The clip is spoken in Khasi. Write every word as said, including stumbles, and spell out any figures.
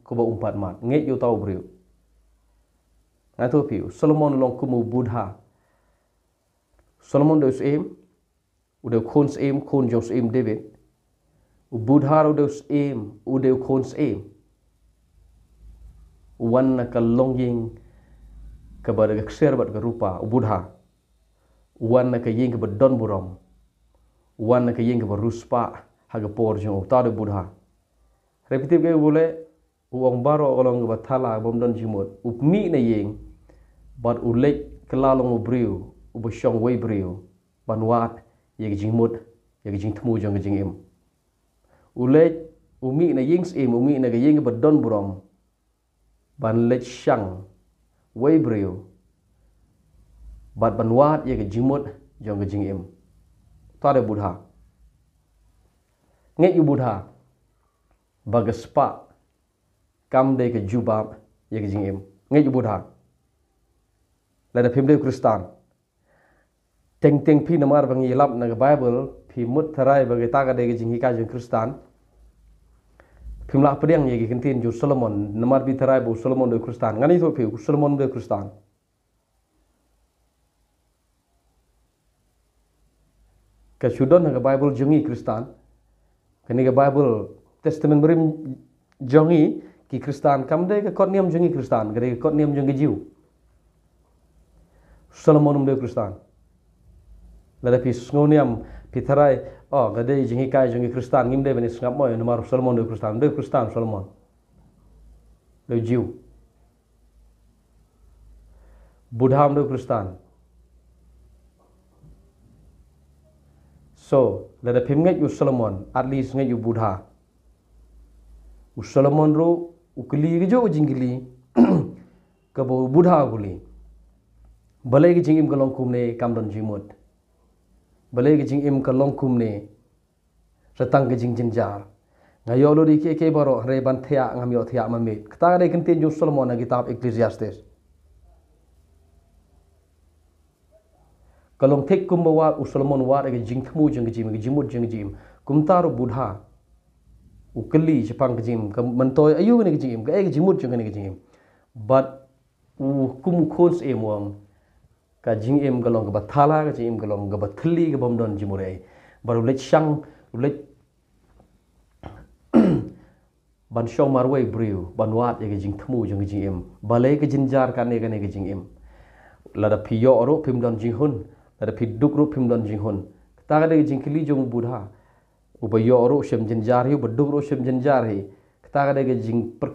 kaba um pat mad. Ngeit ïa uta u briew. Nga ïathuh phi, u Solomon u long kum u Buddha. Solomon u dei u syiem, u dei u khun syiem, khun jong u syiem David. U Buddha u dei u syiem, u dei u khun syiem. U wan na ka longïing kaba da ka ksiar bad ka rupa, u Buddha. U wan na ka ïing kaba don burom. U wan na ka ïing kaba riewspah ha ka por jong u, uta u dei u Buddha. Hynrei phi tip kaei ba u leh? U ong baroh ka long kaba thala, bym don jingmut. U mih na ïing bad u leit kylla long u briew uba shong wei briew ban wad ïa ka jingmut, ïa ka jingthmu jong ka jingim. U leit, u mih na ïing syiem, u mih na ka ïing kaba don burom ban leit shong wei briew bad ban wad ïa ka jingmut jong ka jingim. Uta u dei u Buddha. Ngeit ïa u Buddha ba ka spah kam dei ka jubab ïa ka jingim. Ngeit ïa u Buddha. Lada phim dei u Khristan, teng teng phi namar ba ngi lap na ka Baibl, phi mut tharai ba kita ka dei ka jinghikai jong u Khristan. Phim lah pdiang ïa ki ktien jong u Solomon, namar phi tharai ba u Solomon u dei u Khristan. Ngan ïathuh phi, u Solomon u dei u Khristan. Ka shu don ha ka Baibl jong ngi Khristan. Kane ka Baibl Testament Barim jong ngi ki Khristan, kam dei ka kot niam jong ngi Khristan, ka dei ka kot niam jong ki Jiw. Solomon um dei u Khristan. Lada phi sngewniam, phi tharai, oh, ka dei jinghikai jong ki Khristan, ngim dei ban ïa sngap mo, namar u Solomon u dei u Khristan, um dei u Khristan u Solomon. U dei u Jiw. Buddha um dei u Khristan. So, lada phim ngeit ïa u Solomon, at least ngeit ïa u Buddha. U Solomon ruh u kylli kajuh ka jingkylli kaba u Buddha u kylli. Balei ka jingim ka long kumne, kam don jingmut? Balei ka jingim ka long kumne, sa tang ka jingjynjar? Nga ïoh lut ïa kiei kiei baroh, hynrei ban thiah ngam ïoh thiah ma miet. Kata ka dei ka ktien jong u Solomon na ka kitab Ecclesiastes. Ka long thik kumba wad u Solomon, wad ïa ka jingthmu jong ka jingim, ka jingmut jong ka jingim. Kumta ruh u Buddha u kylli shaphang ka jingim, ka myntoi aïu kane ka jingim, kaei ka jingmut jong kane ka jingim. Bad u kum u khun syiem u ong, ka jingim ka long kaba thala, ka jingim ka long kaba thylli, kabym don jingmut ei. Bad u leit shong, u leit ban shong marwei briew ban wad ïa ka jingthmu jong ka jingim. Balei ka jynjar kane kane ka jingim? Lada phi ïoh ruh phim don jinghun, lada phi duk ruh phim don jinghun. Kata ka dei ka jingkylli jong u Buddha. Uba ïoh ruh shem jynjar hi, uba duk ruh shem jynjar hi. Kata ka dei ka jingpyrkhat